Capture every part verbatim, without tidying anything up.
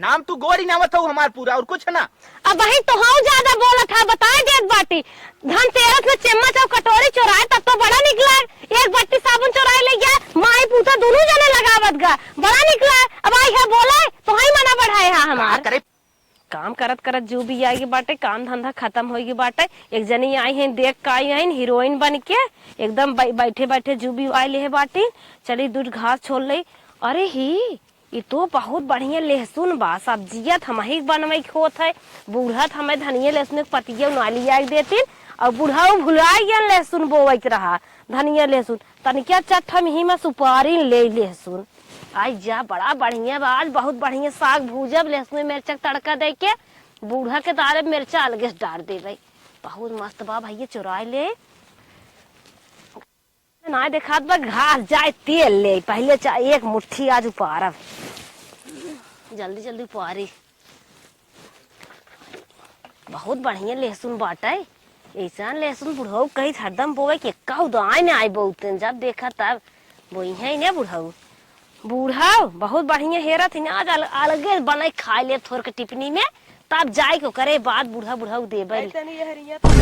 नाम तू गोरी नावत हऊ हमार पूरा, और कुछ ना। अबहीं तोहउ ज्यादा बोलत हा, बताइ देत बाटी। धनतेरस में चम्मच अउ कटोरी चोराए तब तो बड़ा निक लाग। एक बट्टी साबुन चोराइ लइ गया, माई पूता दुनू जने लगावत गा, बड़ा निक लाग। अब आई है बोले, तोहइ मना बढ़ाए हा हमार। का करे? काम करत करत जीव बियाइ गे बाटे, काम धंधा खतम होइ गे बाटे। एक जनी आई हैं, देख का आई हैं, हीरोइन बन के एकदम बै-, बैठे बैठे जीव बियाइ लेहे बाटी। चली दूध घास छोल लई। अरे ही, ई तो बहुत बढ़िया लहसुन बा, सब्जिया त हमही के बनवइ के होत है। बूढ़ा त हमइ धनिया लहसुन के पतिया ना लियाइ के देतिन, अउर बूढ़ा उ भुलाइ गया लहसुन बोवइ के रहा, धनिया लहसुन। तनिका चट हम इही में सुपारी ले लहसुन। आई जा, बड़ा बढ़िया बा, आज बहुत बढ़िया साग भूजब, लहसुन मिर्चा के तड़का दइ के। बूढ़ा के दारे मिर्चा अलगे से डार देबइ, बहुत मस्त बा भइया, चुराइ ले। नाहीं देखात बा, घास जाए तेल ले, पहिले चा-, एक मुट्ठी आज उपारब। जल्दी जल्दी उपारी। बहुत बढ़िया लहसुन बाटइ, अइसन लहसुन बुढ़ऊ कहित हरदम बोवइ कि एक्का उदाई न आई बहुते, जब देखा तब बोइहइ न बुढ़ऊ। बुढ़ऊ बहुत बढ़िया हेरत ही न, आज अल-, अलगे बनइ खाइ ले थोर के टिपनी में, तब जाइ के ओकरे बाद बुढ़ऊ बुढ़ऊ देबइ। ऐसे नहीं, ये हरिया तो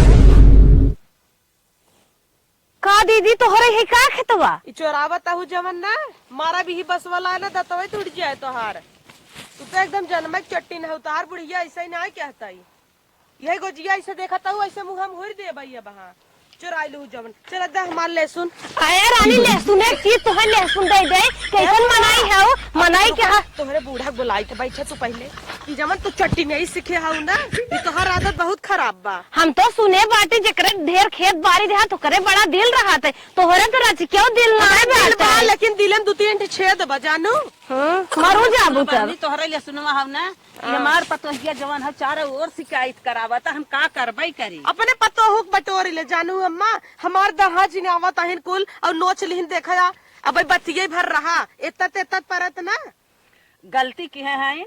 का दीदी, तोहरे है का खेतवा? ई चोरावत आहू जवन ना, मारा भी ही बस वाला है ना, दतवे टूट जाए तोहार। तू तो एकदम जनमक चट्टी न हो, तोहार बुढ़िया ऐसे ही ना कहता ही। यही गोजिया ऐसे देखत हूँ, ऐसे मुँह हम हुर दे भैया बहा। चोराई लू जवन। चल दा हमार लहसुन। अरे रानी, लहसुन एक चीज तोहर लहसुन दे दे, कैसन मनाई है वो? मनाई के हा? तोहरे बूढ़ा के बोलाई थे, बैठे तू पहले। ई जवन तू चट्टी में ही सीखे हऊ ना, ई तोहार आदत बहुत खराब बा। हम तो सुने बाटे जेकरे ढेर खेत बारी रहा, तो करे बड़ा दिल रहत है, तोहरे तो रचिकेउ दिल ना हमार दिल बा, बाटे। लेकिन दिले में दू तीन ठे छेद बा, जानू। हाँ, मरू जाबू तब। बहनी, तोहरे लहसुनवा हऊ ना, ई हाँ। हमार पतोहिया जवन हऊ चारों ओर शिकायत करावत, हम का करबई करी? अपने पतोहू के बटोरी ले, जानू अम्मा, हमार दहा जिन आवत अहिन कुल, और नोच लिहिन देखा, अब बतिये भर रहा, एतत एतत परत ना। गलती किहे हैं,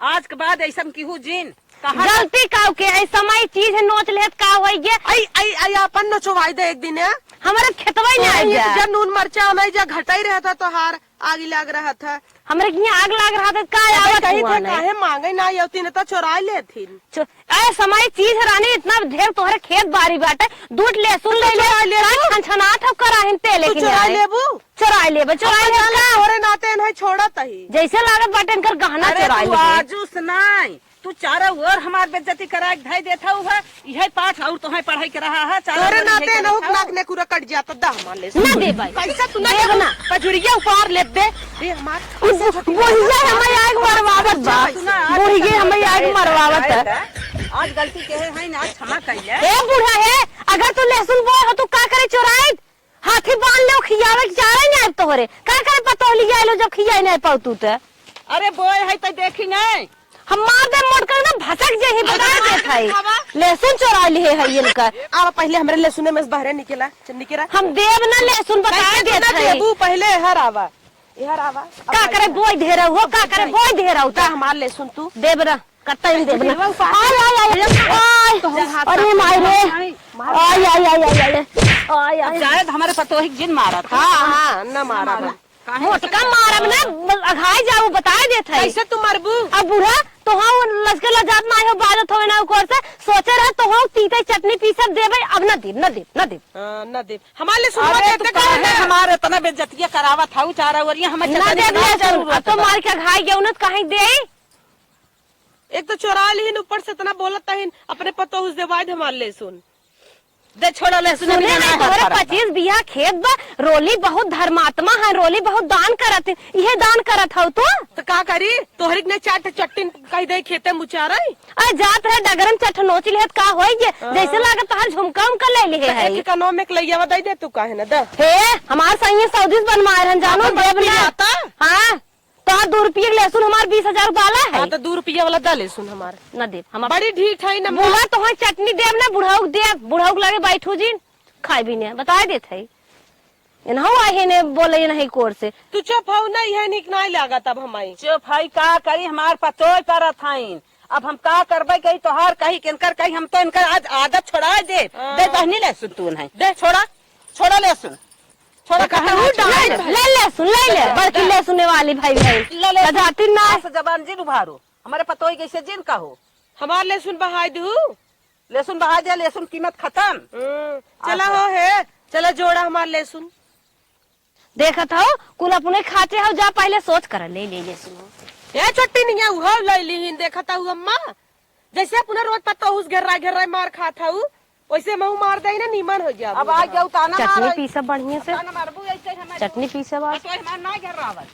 आज के बाद ऐसन किहू जिन कहा। गलती काउ के है, समय चीज है, नोच लेत का होई गे? आई, आई, आई, आपन नोचवाई दे एक दिन, है? हमरे खेतवा ही ना आई जा। जब नून मरचा हमारी जा घटाई रहत है तोहार, आग लाग रहत है। हमरे के यहाँ आग लाग रहत है, का अबे आवत कहीं हुआ तो नहीं? काहे मांगे ना आवती, न तो चोराई लेथिन। चो-, अरे समय चीज है रानी, इतना ढेर तोहरे खेत बारी बाटे, दूध लहसुन ले ले, चोराई ले का तू? छनछनात हो कराहिन ते तू लेकिन चोराई आए। लेबू? चोराई लेबे, चोराई अपन लेबे जान का? तोरे नाते इन्हें छोड़त ही। जैसे लागत बाटे इनकर गहना अरे चोराई तू लेबे। आजू से नाई, तू चारों ओर हमार बेइज्जती कराए के धई देत हऊ है, इहे पाठ और तोहे पढ़ाई के रहा है, चारों तोरे ओर नाते इहे नहुक करत हऊ। नाक ने कुरा कट जात, दा हमार ले। ना दे भाई। पैसा तू ना देब दे, ना। पजुरिया उपार ले दे। दे हमार। उ बु-, बुढ़िया हमें आग मरवावत बा। सुना, आज बुढ़िया हमें आग जाए, मरवावत जाए, है। जाए। आज गलती के है, है ना, क्षमा कर ले। ए बूढ़ा है, अगर तू लहसुन बोए हो, तू का करे चोराई? हाथी बांध ले, खियावे के चाहे नहीं आइब तोहरे। का करे पतोह लिया लो जब खियाए नहीं पाऊ तू त? अरे बोए है त देखी नहीं। हम मार दे मोटकर ना भसक जे ही बता अरे देत है। खावा। लहसुन चोरा लिहे है इनका। आवा पहले हमरे लहसुन में से बहरे निकला, चल निकला। हम देब ना लहसुन बता कैसे तू देत ना है। देबू? पहले हर आवा, हर आवा। अब का करे भाई बोए धे रहू हो, का करे भाई। बोए धे रहू ता ता? हमार लहसुन तू। देब ना। कतई देब ना। बिजलवा उपास आय, आय, आय, आय। तो हम हाथ अरे साफ माई रे। करब। आय, आय, आय, आय, आय। आय, आय। जायद हमारे पतोहिक जिन मारत। हाँ, हाँ, न मारब। काहे मोटका ऐसे मारब ना, अघाई जाऊ, बताए देत है। कैसे तू मरबू? अब बूढ़ा, तो हाँ, वो लसके लजात ना हो, बाजत होवे ना ओकर से। सोचे रहे तो हो, तीते चटनी पीसत देबे, अब ना देब, ना देब, ना देब। हाँ, ना देब। हमारे लिए सुनवा अरे, देते तू काहे काहे ना? हमारे इतना बेइज्जतिया करावत हऊ, चारा ओरिया, हमारे ना चटनी देब, ना ना सुन। जरूरत अब तो बा। मार के अघाई गए, उन्हें कहीं दे। एक तो चोरा लिहिन, ऊपर से इतना बोलत तहिन, अपने पतोह से देवाई धमाल ले सुन। दे छोड़ा लहसुन, सुने अभी ना, ना तोहरे करब। पच्चीस बीघा खेत बा, रोली बहुत धर्मात्मा है, रोली बहुत दान करत है, इहे दान करत हऊ तू? तो का करी? तोहरी के नहीं चाट चट्टिन कह दे खेते मुचारे। अरे जात है डगरम चट नोच लेत का होई गे? हाँ। जैसे लागत तोहर झुमका उमका ले लिहे तो है। एक कनो में एक लइयावा दे दे तू काहे ना दे। हे, हमार सही सौदीस बनवाए रहन जानो, अपन देब बत्ती ना। आता? हाँ। तोहार दू रुपये के लहसुन हमार बीस हजार वाला है। हाँ, तो दू रुपया वाला दा लहसुन हमार। ना देब, हम बड़ी ढीठ है ना। बुढ़ा तोहर चटनी देब ना, बुढ़ऊ के देब, बुढ़ऊ के लगे बैठू जिन, खाए भी नहीं, बताए देत है। इनहू आहे ने बोले नहीं कोर से। तू चुप हो ना, यह निक नहीं लागत अब हमारी। चुप है का करी, हमार पतोय परत हईन। अब हम का करबे कही, तोहार कही, किनकर कही, हम तो इनकर आज आदत छोड़ा दे। हाँ। दे बहनी लहसुन तू नहीं। दे। छोड़ा, छोड़ा लहसुन। छोड़ा, कहाँ कहूँ ना डाल। ले, ले लहसुन, ले ले, बड़की लहसुन वाली भाई, भाई। ले, ले। लजाती ना। बस जबान जी उभारो। हमरे पतोही कैसे जिन कहो। हमार लहसुन बहाई दू। लहसुन बहाई दे, लहसुन कीमत खतम। हम्म, चला अच्छा। हो हे, चला जोड़ा हमार लहसुन। देखत हौ, कुल अपने खाते हौ, जा पहिले सोच कर, ले, ले, ले, सुनो। ए छोटी निया, उहो लइ लिहिन, देखत हौ अम्मा, जैसे अपना रोज पतोहू से घेर्रा, घेर्रा मार खात हौ, वैसे महू मार दे ना, नीमन हो जाब। अब आ जाऊ ताना चटनी मारे। पीसब बढ़िया से। ताना मारबू ऐसे हमारे चटनी पीसब आज। पतोह मार ना घेर्रावत।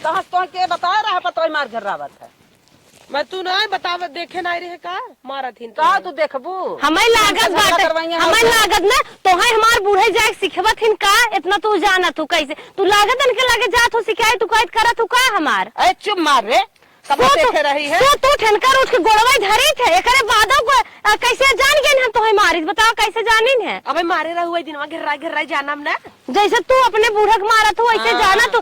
कहाँ से तोह के बताए रहा पतोह मार घेर्रावत है? मैं तू ना बतावे, देखे ना रहे का? मारत हिन का तू। तू देखबू? हमें लागत झगड़ा बाटे, करवाइए हमें हम। लागत ना, तोहे हमार बूढ़े जाए सिखवत हिन का? इतना तू जानत हू कैसे? तू लागत इनके लगे जात हू सिखाई, तू कैद करत हू का हमार? ए, चुप मार रे। कब सो देखे तू, रही है? सो तू ठनकर उठ के गोड़वा धरी थे, एकरे बादो को, अ, कैसे जान गए हम तोहे मारित? बताओ कैसे जानिन है? अबे मारे रहू, वही दिनवा घेर्रा, घेर्रा जानम ना। जैसे तू अपने बूढ़ा के मारत हू, वैसे हाँ। जाना तू।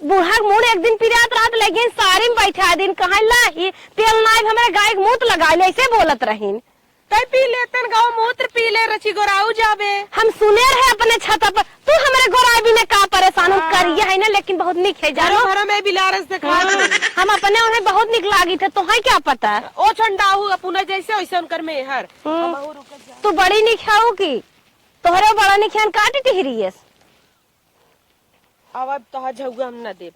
बूढ़ा के मूड़ एक दिन पिरात रहत, लेकिन साड़ी में बैठा दिन कहाँ ला ही तेल नाई, हमरे गाय के मूत लगा ले, ऐसे बोलत रहीन। तै पी लेतन गौ मूत्र पी ले, रची गोराऊ जाबे। हम सुने रहे अपने छत पर, तू हमरे गोराई बिने का परेशान हो? हाँ। करिया है ना, लेकिन बहुत निक है, जानो। घरों भरों में बिलारस देखा हाँ, दे। हम अपने उन्हें बहुत निक लागी थे, तोहे क्या पता? ओ छंडाहू, अपने जैसे वैसे उनकर मेहर। हम्म। अब अहू रुक जा। तू बड़ी निक हऊ की? तोहरे बड़ा निक है, काटी टिहरियस। अब, अब तोहार झउआ हम ना देब।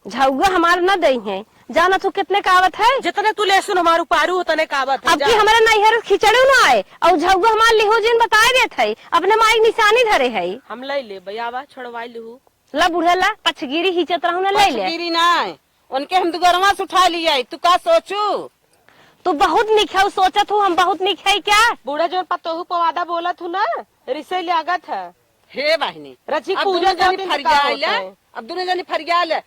झउआ हमार ना दई है। जाना तू कितने का आवत है? जितने तू लहसुन हमार उपारू, उतने का आवत है, अब जा। की हमारे नैहर खिचड़ी ना आए, और झउआ हमार लिहो जिन बताए देत है, अपने माई के निशानी धरे है। हम ले लेबे, आवा, छोड़वाई लिहू। ला बूढ़ा ला, पछगिरी हिचत रहू ना, ले ले। पछगिरी ना, उनके हम दुगरवा से उठा लिया, तू का सोचू? तू बहुत निक है, सोचत हूँ हम बहुत निक है क्या? बूढ़ा जौन पतोहू पवादा बोलत हूँ ना, रिसे लागत है। हे बहिनी, रची अब पूजा दुनो जनी जातिन त का फरिया होत ले, है? अब दुनो जनी फरिया ले,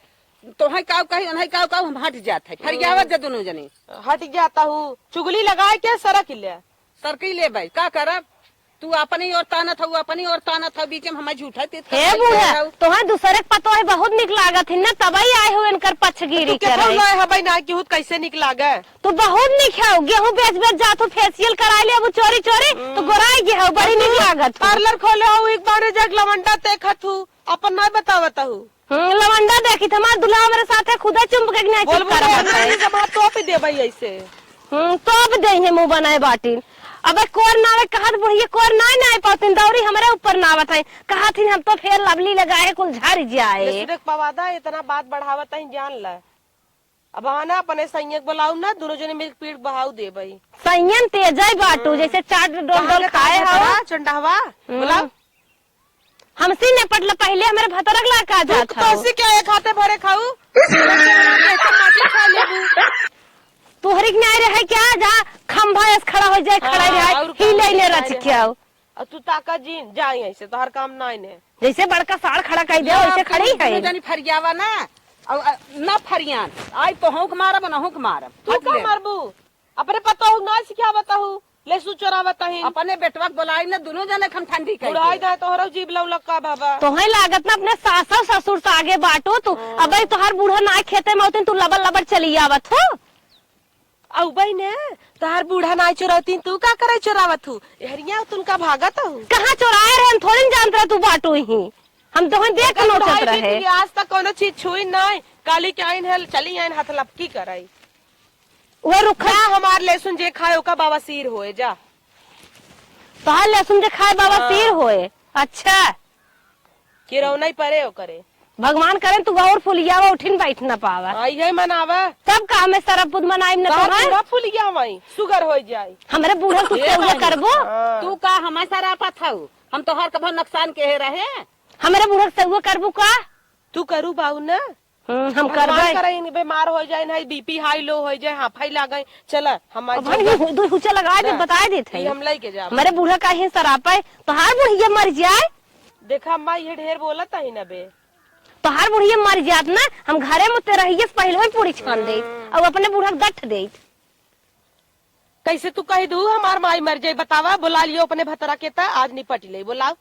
तोहे काऊ कही, उन्हें काऊ काऊ, हम हट जात है, फरियावत जा दुनो जनी। हट जाता हूँ, चुगली लगाए के सरक ले। सरकी ले भाई, का करब? तू अपनी ओर तानत हऊ, अपनी ओर तानत हऊ, बीच में हमें झूठा तीत हे करत बूढ़ा, हऊ। तोहे दूसरे के पतोह बहुत निक लागत हिन ना, तबई आए हो इनकर पछगिरी तू केथऊ करे। लय हबई ना, केहू कैसे निक लागे? तू बहुत निक है, गेहूं बेच बेच जात हो, facial कराई ले अब चोरी चोरी, तो हम्म। गोराई गे हो, बड़ी और निक तू लागत हो। Parlour खोले हो, एक बार जग लवंडा देखत हूँ, अपन ना बतावत हूँ। हम्म, लवंडा देखी त हमार दुल्हा हमरे साथे खुदे चुम्ब के नहीं बोल चुप कर बोल, बताई। नहीं, जब हाथ तोप देबई ऐसे। हम्म, तोप देइहे मुँह बनाए बाटिन। अबे कोर नावे कहत बुढ़िया कोर नाई नाई पावतिन, दौरी हमरे ऊपर नावत है। कहत हिन हम तो Fair Lovely लगाए कुल झर जाए। ले सुरेख पवादा, इतना बात बढ़ावत है, जान ले। अब हाँ ना, अपने सैया के बुलाऊ ना, दुनो जने मिल पीठ बहाऊ देबई। सैयन तेजई बाटू, हम्म। जैसे चाट डोल काहे डोल के खाए ताने हो। बड़ा चंडाहवा, हम्म। बुलाऊ। हमसे निपट ल, पहिले हमरे भतरक ला का तू जात हऊ। तोसी क्या एक हाथे भरे खाऊ? एक हाथे माटी खा लेबू। तोहरी के नाई रहे क्या? जा खंभा एस खड़ा हो जाए, खड़ा हाँ, रहे, और ही काम ले ले नहीं रच रहे। के आओ। और तू ताका जीन, जा यहीं से, तोहर काम नाई ने। जैसे बड़का साड़ खड़ा कर दिया, ना, वैसे खड़ी तू है। दुनो जनी फरियावा ना, और, अ, ना फरियान, आई तोहूँ के मारब, नहूँ के मारब। तू हट का ले। मारबू? अपने पतोहू ना सिखावत हऊ, लेसु चोरावत हईन। अपने बेटवा के बोलाई न, दुनो जने के हम ठंडी कई बुढ़ाई दे। दाए तोहरो जीभ लौलक का बाबा। तोहे लागत ना अपने सास और ससुर से आगे बाटू तू। हाँ। अबे तोहार बूढ़ा ना खेते में होतिन, तू लबर लबर चली आवत हो। अउबई ने, तोहार बूढ़ा ना चोरौतिन, तू का करे चोरावत हू? एहरिया तुनका भागत हू। कहाँ चोराए रहन, थोड़ी न जानत रह तू बाटू ही। हम तोहन देख के नोचत रहे। आज तक कोनो चीज छुई नहीं, काली के आइन है, चली आइन हाथ लपकी कराई। वो रुखा। जा हमार लहसुन जे खाए, ओका बवासीर होए, जा। तोहार लहसुन जे खाए, बवासीर हाँ। होए। अच्छा। किरौना ही परे ओकरे। भगवान करें तू और फुलियावा उठिन बैठ न पावा। हाँ, यही मनावा। तब का हमें सरपुत मनाइम न कहा तोहार? तू ना फुलियावा ही, sugar हो जाए। हमरे बूढ़ा तू ए सेवा भाई। करबो? हाँ। तू का हमार सरापत हऊ? हम तोहार कभो नुकसान केहे रहे? हमरे बूढ़ा सेवा करबू का? तू करू बाऊ ना? हम्म, हम भगवान करबै। करे इन बीमार हो जाए, नहीं B P high low हो जाए, हाँ, फाई लागे, चला, हम आज अब हम जाओ। ये दो हुचा लगा दे, ना, बताए देत है। ये हम लेके जाब। हमरे बूढ़ा काहे सरापे, तोहार बुढ़िया मर जाए। देखा अम्मा, ये ढेर बोलत ही ना बे। तोहार बुढ़िया मर जात ना, हम घरे में ते रहिए से पहले ही पूरी छान दे, हम्म। और अपने बूढ़ा के दठ दे। कैसे तू कह दू हमार माई मर जाई, बतावा, बुला लियो अपने भतरा के, त आज निपट ले, बुलाओ।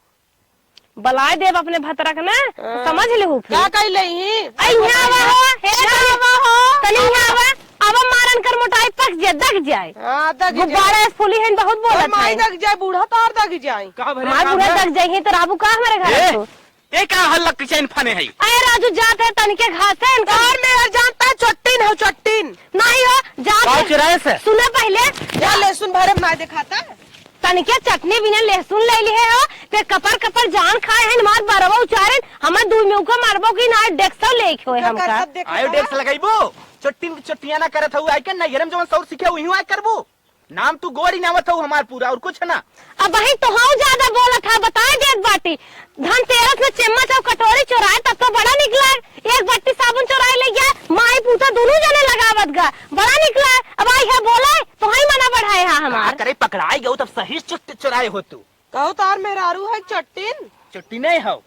बुलाए देब अपने भतरा के ना, हाँ। समझ लेहू फिर। का कह ले ही? अरे यहाँ आवा हो, हे यहाँ आवा हो। तनी यहाँ आवा, आवा मारन कर मोटाई पक जाए, दग जाए। हाँ, दग जाए। गुब्बारा ऐस फूली हैं, बहुत बोलत माई है। दग जाए, बूढ़ा तोहर दग जाए। का भरे हमार काम बूढ़ा है? दग जाए, तो राबू का हमारे घर ए, को? ए का हल्ला किचन फने है? अरे राजू, जात है तनिके घास है इनका। और मैं हर जानता है, चट्टिन हो, चट्टिन। नहीं हो, जात का है। चुराए से? सुना पहले। जा लहसुन भरे में ना दिखाता। तनिके चटनी बिना लहसुन ले लिए हो, ते कपर कपर जान खाए हैं, मार बरवा उचारे, हमें दू मुंह को मारबो कि ना डेक्सो लेके होए हमका। आयो डेक्स लगाइबो, चट्टिन की चट्टियाना करत हऊ, आई के नैहर में जवन सौर सीखे, उही आय करबो। नाम तू गोरी नावत हऊ हमार पूरा, और कुछ ना। अबहीं तोहऊ ज्यादा बोलत हा, बताइ देत बाटी। धनतेरस में चम्मच और कटोरी चोराए, तब तो बड़ा निक लाग। एक बट्टी साबुन चोराए ले गया, माई पूता दुनू जने लगावत गा, बड़ा निक लाग। अब आई है बोले, तोहई मना बढ़ाए हा हमार। का करे, पकड़ाई गऊ तब सही चुट्ट चोराए हो तू। कहू तार मेहरारू है चट्टिन? चट्टिन नहीं हो।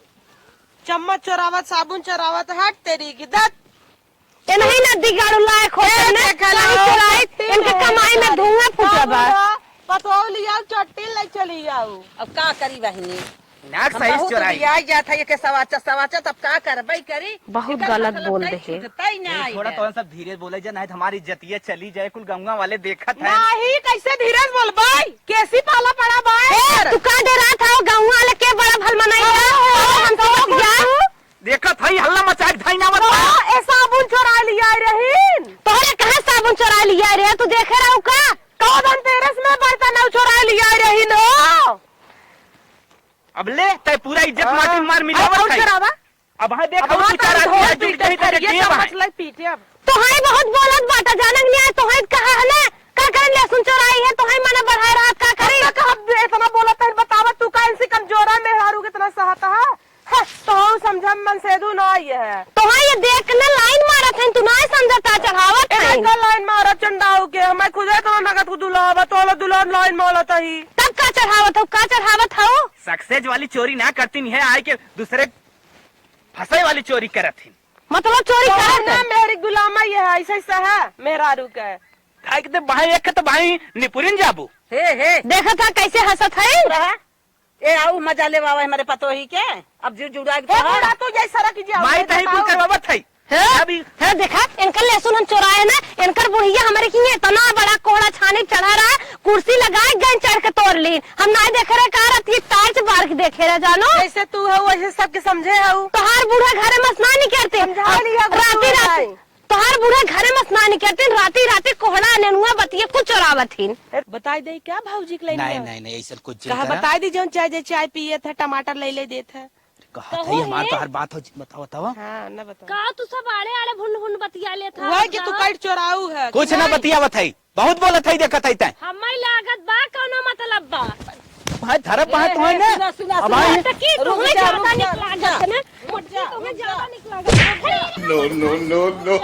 चम्मच चोरावत, साबुन चोरावत, हट तेरी की दत। ए नहीं ना दिगाड़ू लायक होते ए, ना, देखा कहीं लो, चोराई, चट्टिन इनके है, कमाई में बेचारी। धुआं फूटा बा। बाबू, पतोह लियाऊ, चट्टिन ले चली जाऊ। अब का करी बहिनी? नाक हम सही बहुत चोराई। दिया जात है, ये के सवाचा, सवाचा, तब का करबई करी? बहुत एकर गलत मतलब बोल कहीं दे है। छूटता ही ना ये आई थोड़ा है। तो सब धीरे बोले जा, नहीं तो हमारी इज्जतिया चली जाए, कुल गंगा वाले देखत हैं। नहीं, कैसे धीरे बोलबई? केसी पाला पड़ा बाय ए, कर। तू का डरात हऊ? गंगा वाले के बड़ा भल मनाई है? ओहो, और हमसे कहो बतिया। तू। देखत हई हल्ला मचाए धाई ना मत। ए साबुन चोरा लिया रहीन। तोहरे कहाँ साबुन चोरा लिया रे? तू देखे रहू का? कहो धनतेरस में बर्तन चोरा लिया रहीन हो। अब ले, तै पूरा इज्जत हाँ। माटी मार मिलावत है। अब हाँ देख, अब हम हाँ तू चार आदमी आज जुट गई, तेरे के बा। चम्मच लई पीटे अब। तोहई बहुत बोलत बाटा, जानक नहीं आए, तोहई कहा है ना, का करन लहसुन चोराई है, तोहई मना बढ़ाए रहत, का करी? अब तक हम इतना बोलत है, बतावा तू का इनसे कमजोरा मेहरारू कितना सहता है? हाँ, तोहऊ समझा मन से दू ना आई है। तोहई ये देख के ना लाइन मारत है, तू ना समझता, चढ़ावत ए, है। का लाइन मारत चंडाऊ के, हमें खुदे तो नगद को दुलावा, तो दुलान लाइन मारत ही। तब का चढ़ावत हो, का चढ़ावत हो? सक्सेज वाली चोरी ना करती नहीं है, आए के दूसरे फंसे वाली चोरी करत हिन। मतलब चोरी तो करत ना है? मेरी गुलामा ये है, ऐसा, ऐसा है, मेहरारू का। भाई के तो भाई एक तो भाई निपुरिन जाबू। हे, हे। देखत हा कैसे हंसत है? रहा। ए, आऊ मजा लेवावा हमारे पतोही के। अब जू जुड़ा के ए, तोहार। बूढ़ा तू जैसा रख जे, माई तही कुल करवावत है। हे, अभी हे देखा, इनका लहसुन हम चोराए ना, इनकर बुढ़िया हमारे की इतना बड़ा कोहड़ा छानी चढ़ा रहा है, कुर्सी लगाए गए चढ़ के तोड़ ली। हम ना देखे रहे, का रहती है, टार्च बार के देखे रहे, जानो। जैसे तू हो, वैसे सबके समझे हो। तोहार बूढ़ा घरे मस ना निकरते। समझा लिया, अब राती, गुस्सा राती, है। तोहार बूढ़ा घरे मस ना निकरते, राती, राती कोहड़ा, नेनुआ, बतिया कुछ चोरावत हिन। बताई दे क्या भौजी के लाइन नहीं, में? नहीं, नहीं, ऐसा कुछ कहा, जिन करा। बताई दी, जौन चाय, जे चाय पिए था, टमाटर ले ले देत है। कहत कहो है, हमार ये? तोहार बात हो, बताओ, बताओ। हाँ, ना बताओ। का तू सब आड़े, आड़े भुन, भुन बतिया लेत हा, वह कि तू बताओ। कट चोराऊ है, कुछ ना नहीं। बतियावत है, बहुत बोलत है, देखत है तैं। हमें लागत बा, कौनो मतलब बा। भाई, धरब ए, बात होए ए, ना। सुना, सुना, अब सुना। भाई, तो की रुक तुम्हें जा, ज्यादा रुक जा, निक रुक लागत जा। है ना? रुक जा, मोटी तुम्हें रुक जा। ज्यादा निक लागत है। No, no, no, no।